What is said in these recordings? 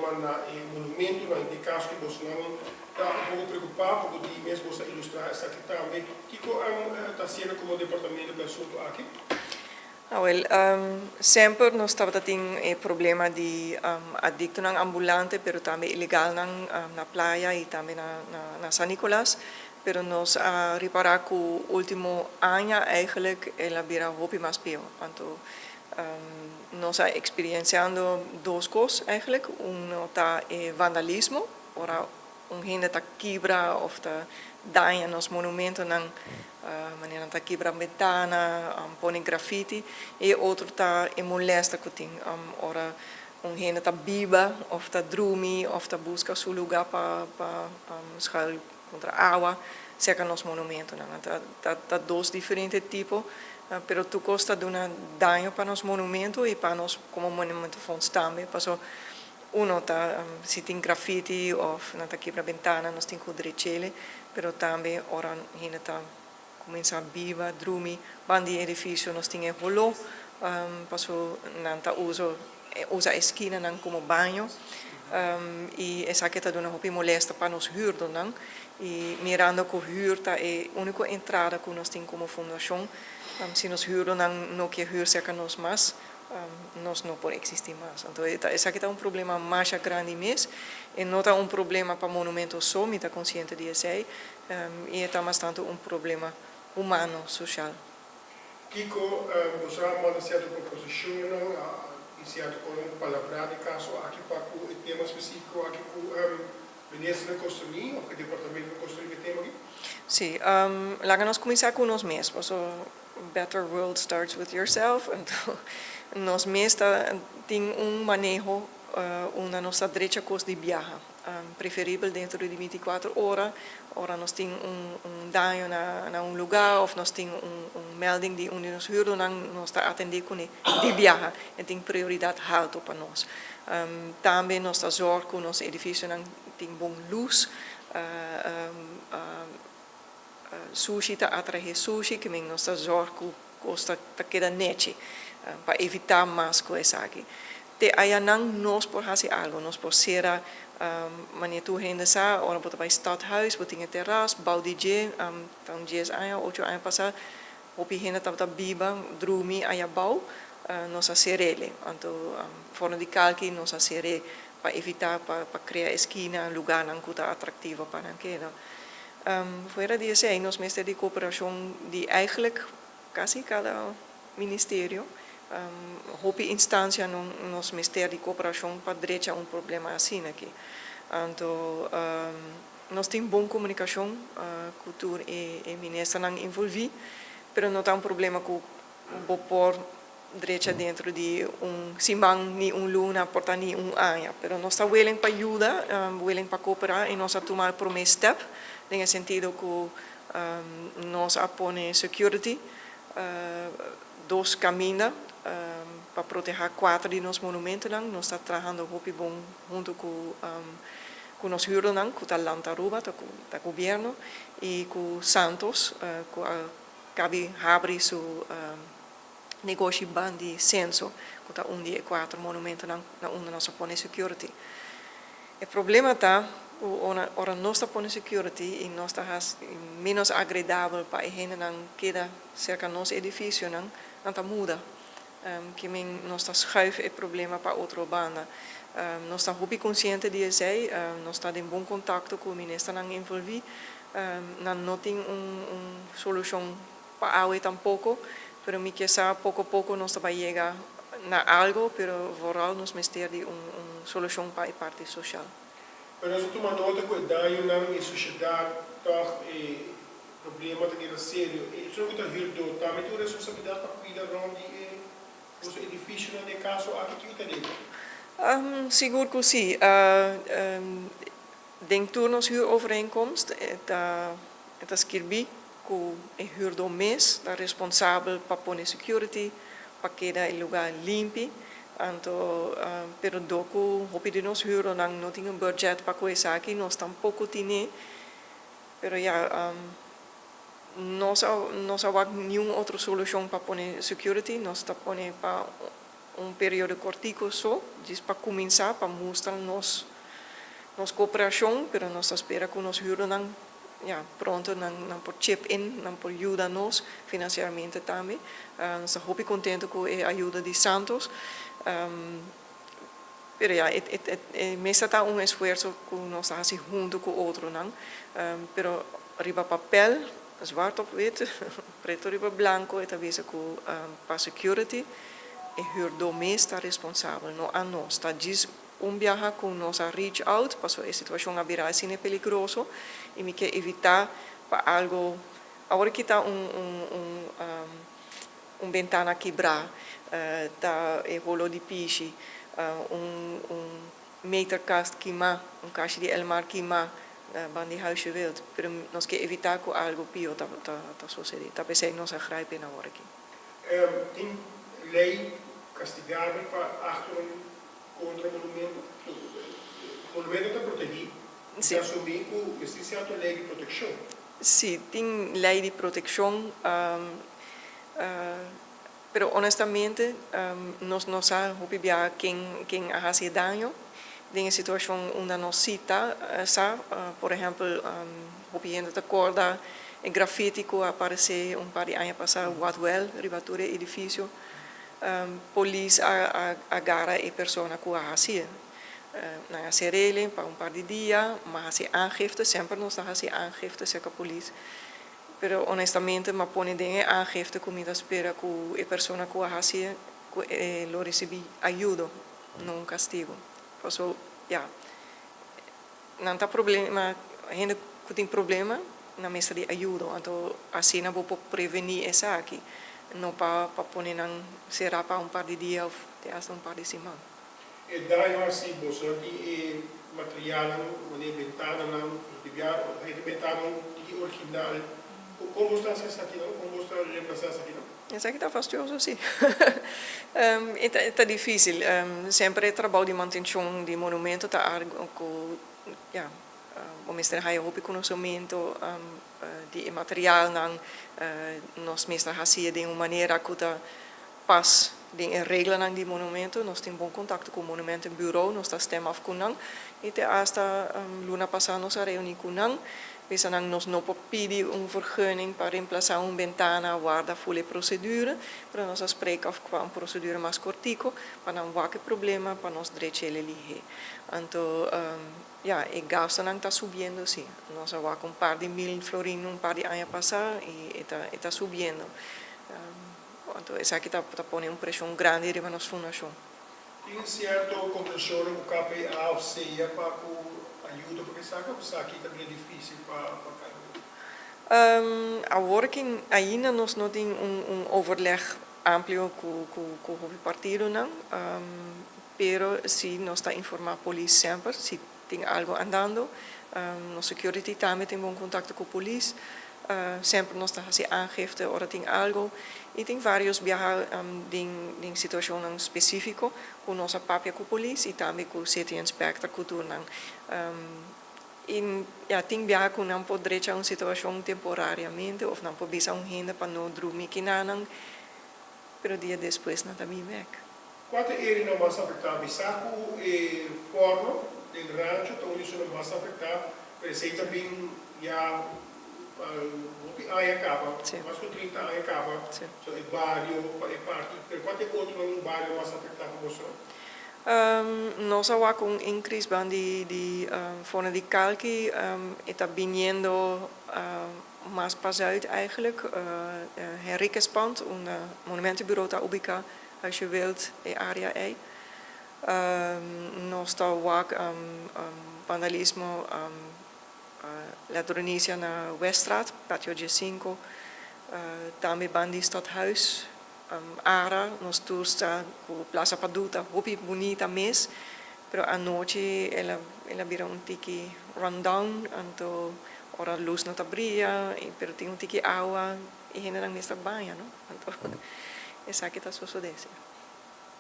problema na e monumentonan. Den kaso ku bosonan ta un poko preokupá, poko di mes boso a ilustrá esaki tambe. Kiko ta hasiendo komo departamento pa e asuntu aki? Awel, semper nos tabata tin e problema di adictonan ambulante, pero tambe ilegalnan na Playa y tambe na San Nicolas. Pero nos a ripara cu ultimo aña eigenlijk el a bira hopi mas pio. Anto nos a experienciando dos cos eigenlijk. Uno ta e vandalismo, ora un hende ta kibra of ta daña nos monumentonan, manera nan ta kibra bentana, pone graffiti. E otro ta e molesta cu tin ora un hende ta biba of ta drumi of ta busca su lugar pa schuil contra awa cerca nos monumentonan. Ta dos diferente tipo, pero tur cos ta duna daño pa nos monumento y pa nos como Monumentenfonds tambe. Paso uno ta si tin graffiti of nan ta kibra bentana, nos tin cu drech'ele, pero tambe ora hende ta cuminsa biba, drumi banda di edificio, nos tin e holo, paso nan ta usa e skinanan como baño y esaki ta duna hopi molesta pa nos huurdonan. Y mirando cu huur ta e unico entrada cu nos tin como fundacion, si nos huurdonan no kier huur cerca nos mas, nos no por existi mas. Anto esaki ta un problema mas grandi mes y no ta un problema pa monumento so, mi ta consciente di esey, y ta mas tanto un problema humano, social. Kiko, boso a manda cierto proposicion y cierto palabra di caso aki pa e tema specifico aki cu minister concerni of e departamento concerni e tema aki? Si, laga nos cuminsa cu nos mes, so better world starts with yourself. Anto, nos mes tin un maneho unda nos ta drecha cos di biaha. Preferibel dentro di 24 ora, ora nos tin un daño na un lugar of nos tin un melding di un di nos huurdernan, nos ta atende cu di biaha y tin prioridad halto pa nos. Tambe nos ta zorg cu nos edificionan tin bon luz, sushi ta atrae sushi, cu nos ta zorg cu cos ta keda nechi, pa evita mas cu esaki. Te ayanan nos por haci algo, nos por cera, manera tur hende sa, ora bo ta bay stadhuis, bo tin e terras, bou di dje, tan 10 aña, 8 aña pasa, hopi hende tabata biba, drumi aya bou, nos a cer'ele. Anto, forno di kalki nos a cer'e pa evita pa crea esquina, lugarnan cu ta atractivo pa nan keda. Fuera di esey, nos mester di cooperacion di eigenlijk casi cada ministerio. Hopi instancia nos mester di cooperacion pa drecha un problema asina aki. Anto, nos tin bon comunicacion cu tur e ministernan envolvi, pero no ta un problema cu bo por drecha dentro di un siman, ni un luna, por ta ni un aña. Pero nos ta willing pa yuda, willing pa coopera y nos a tuma e prome step, den sentido cu nos a pone security, dos caminda pa proteha cuatro di nos monumentonan. Nos ta trahando hopi bon hunto cu nos huurdernan, cu ta Land Aruba, ta gobierno, y cu Santos, cu a caba di habri su negoshi bandi Censo, cu ta un di e cuatro monumentonan na unda nos a pone security. E problema ta, ora nos ta pone security y nos ta menos agradabel pa e hendenan keda cerca nos edificionan, nan ta muda. Cu nos ta schuif e problema pa otro banda. Nos ta hopi consciente di esey, nos ta den bon contacto cu e ministernan envolvi. Nan no tin un solucion pa awe tampoco, pero mi kier sa poco poco nos ta bay yega na algo, pero vooral nos mester di un solucion pa e parti social. Pero nos a tuma nota cu e dañonan e sociedad toch e problema ta bira serio. E esun cu ta huurdo tambe tin un responsabilidad pa cuida rond di e edificionan den caso aki cu ta dentro? Sigur cu si. Den tur nos huurovereenkomst ta skirbi cu e huurdo mes ta responsabel pa pone security, pa keda e lugar limpi. Anto, pero do cu hopi di nos huurdonan no tin un budget pa cu esaki, nos tampoco tin. Pero ja, nos no sa ningun otro solucion pa pone security, nos ta pone pa Un periodo kortiku so, djis pa kuminsá, pa mustra nos nos kooperashon, pero nos ta spera ku nos hürdonan ya pronto nan nan por chip in, nan por yuda nos finansieramente tambe. Nos ta hopi kontentu ku e ayuda di Santos, pero ya e e e mester ta un esfuerso ku nos ta hasi huntu ku otronan, pero riba papel Zwart op wit, preto riba blanco e ta bisa cu pa security e huurdo mes ta responsabel, no anos. Ta djis un biaha cu nos a reach out paso e situacion a bira asina peligroso y mi ke evita pa algo awor aki ta un un un un bentana kibra, ta e holo di pishi, un un meterkast kima, un kashi di Elmar kima ban di Huisje Wild, pero nos ke evitá ku algu pio ta ta sosedé. Ta p'esei nos a grijp in awor aki. Tin lei kastigabel pa aktonan kontra monumento? Monumento ta protegí i ta asumí ku mester sierto lei di protekshon. Sí, tin lei di protekshon. Pero honestamente nos no sa hopi biaha ken ken a hasi e daño den e situacion unda nos si ta sa. Por ehempel hopi hende ta corda e graffiti cu a aparece un par di aña pasa Wat Wel riba tur e edificio. Polis a a gara e persona cu a haci'e. Nan a cer'ele pa un par di dia, ma haci aangifte, semper nos ta haci aangifte cerca polis. Pero honestamente m'a pone den e aangifte cu mi ta spera cu e persona cu a haci'e cu e lo ricibi ayudo, no un castigo. Paso ya, nan ta problema, hende cu tin problema nan mester di ayudo, anto asina bo por preveni esaki, no pa pa pone nan cera pa un par di dia of te hasta un par di siman. E daño hasi boso no tin e materialnan manera e bentananan di bia e bentananan tiki original kon boso ta hasi esakinan kon boso ta reemplasa esakinan? Esaki ta fastioso si e ta e ta dificil semper e trabou di mantencion di monumento ta algo cu ya bo mester haya hopi conocimento di e materialnan nos mester haci'e den un manera cu ta Pas den e reglanan di monumento, nos tin bon kontakto ku Monumentenbureau, nos ta stem af ku nan i te asta luna pasá nos a reuní ku nan, bisa nan nos no por pidi un vergunning pa remplasá un bentana, warda ful e prosedura, pero nos a spreek af kua un prosedura mas kortiko pa nan wak e problema pa nos drech'el e lihé. Anto ya, e gastonan ta subiendo si, nos a wak un par di mil florin un par di aña pasá i e ta e ta subiendo. Anto esaki ta ta pone un preshon grandi riba nos fundashon. Tin sierto kombenshonnan ku KPA òf sea pa ku ayuda pa esaki òf esaki ta bira difísil pa pa kai hopi? Awor ki ainda nos no tin un un overleg amplio ku ku ku hopi partidonan, pero si nos ta informá polis semper si tin algo andando. Nos security tambe tin bon contacto cu polis. Semper nos ta haci aangifte ora tin algo. Y tin varios biaha den den situacionnan specifico cu nos a papia cu polis y tambe cu city inspector cu tur nan. Y ya tin biaha cu nan por drecha un situacion temporariamente of nan por bisa un hende pa no drumi kinanan, pero dia despues nan ta bin bek. Kua ta e áreanan mas afektá? Mi sa ku e fòrno den rancho ta un di esunnan mas afektá, pero esei ta bin ya hopi aña kaba, mas ku 30 aña kaba. So e bario pa e parti, pero kua ta e otronan bario mas afektá pa boso? Nos a wak un inkris ban di di forno di kalki, e ta biniendo mas pa zuid eigenlijk. Henriquezpand, unda Monumentenbureau ta ubiká. Huisje Wild e área ei. Nos ta wak vandalismo, ladronisia na Weststraat, Patio 15, tambe ban di Stadhuis, Ara, nos tur sa ku Plaza Padu ta hopi bunita mes, pero anochi el a el a bira un tiki rundown, anto ora lus no ta bria, pero tin un tiki awa e hendenan mes ta baña, no? Anto esaki ta sosodé, sí.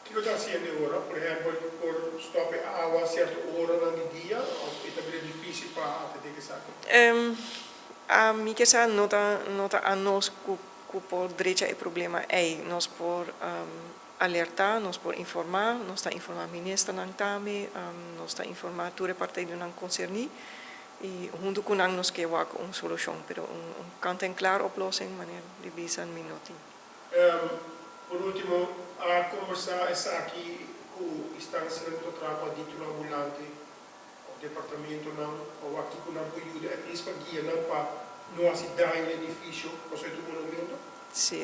Kiko ta hasiendo e ora? Por ehèmpel, por stòp e awa sierto oranan di dia òf e ta bira difísil pa atendé ku esaki? Ami ke sa no ta no ta anos ku ku por drecha e problema ei. Nos por. alertá, nos por informá, nos ta informá ministernan tambe, nos ta informá tur e partidonan konserní i huntu ku nan nos ke wak un solushon, pero un un kant en klar oplossing manera di bisa mi no tin. Por último, a kombersá esaki ku instansianan ku ta traha ku adiktonan ambulante òf departamentonan pa wak kiko nan por yuda at least pa guia nan pa no hasi daño na edifisio pasobra e ta un monumento? Sí.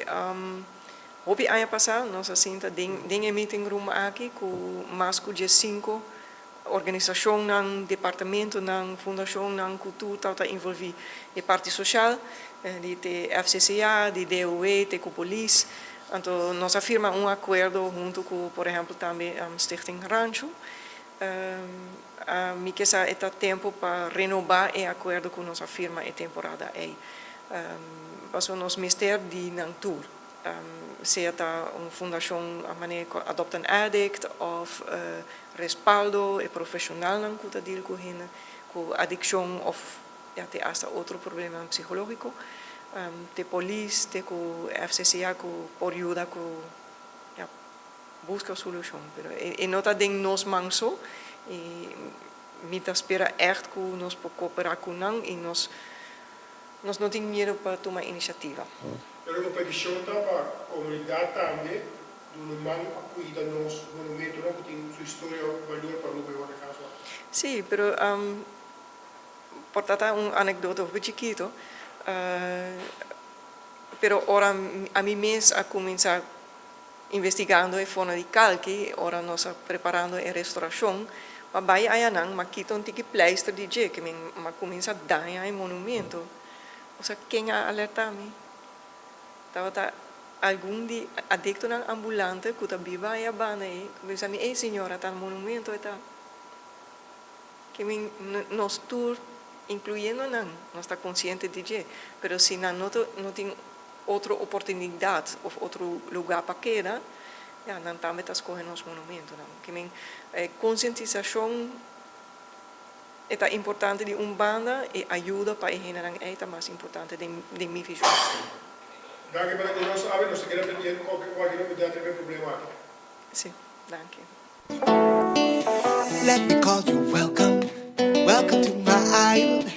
Hopi aña pasá nos a sinta den den e meeting room aki ku mas ku diesinko organisashonnan, departamentonan, fundashonnan ku tur tabata involví. E parti soshal, di te FCCA, di DOW, te ku polis. Anto nos a firma un akuerdo huntu ku por ehèmpel tambe Stichting Rancho. Mi ke sa e ta tempu pa renobá e akuerdo ku nos a firma e temporada ei. Pasobra nos mester di nan tur. Sea ta un fundashon manera ku Adopt an Addict òf Respaldo, e profeshonalnan ku ta deal ku hende ku adikshon òf ya te asta otro problemanan psikológiko, te polis, te ku FCCA ku por yuda ku ya buska solushon. Pero e no ta den nos man so i mi ta spera ègt ku nos por koperá ku nan i nos Nos no tin miedu pa tuma inisiativa. Pero un peticion ta pa comunidad tambe duna un man pa cuida nos monumentonan cu tin su historia of balor pa Aruba y otro caso aki. Sí, pero por ta ta un anecdota hopi chikito, pero ora ami mes a cuminsa Investigando e forno di kalki, ora nos a preparando e restauracion, pa bai ayanan m'a kita un tiki pleister di dje, ke mi m'a cuminsa daña e monumento. Osea, ken a alerta mi? Tabata algun di adictonan ambulante cu ta biba aya banda ei, cu bisa mi, Ey señora, ta monumento e ta. Ke mi nos tur, incluyendo nan, nos ta consciente di dje, pero si nan no ta no tin otro oportunidad of otro lugar pa keda, ya, nan tambe ta scoge nos monumentonan. Ke men e concientisacion e ta importante di un banda, e ayuda pa e hendenan ey ta mas importante den den mi vision. Danki pa ta cu nos awe, nos ta keda pendiente cu cualkier novedad riba e problema aki. Si, danki. Let me call you welcome, welcome to my island.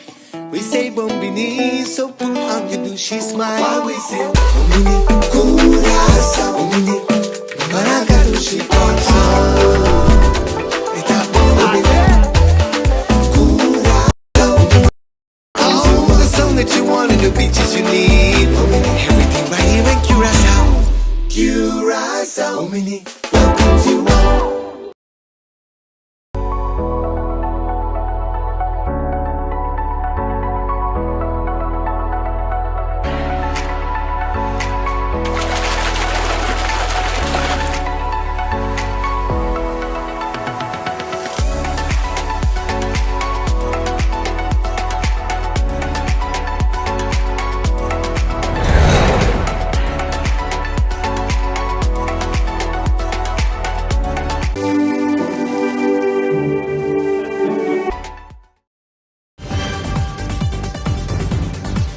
We say bon bini, so put on your dushi smile. While we say bon bini, Curaçao, bon bini, Maraca dushi Kòrsou. E ta bon bini, Curaçao, bon bini. All the sun that you want and the beaches you need. Everything right here in Curaçao. Curaçao, bon bini.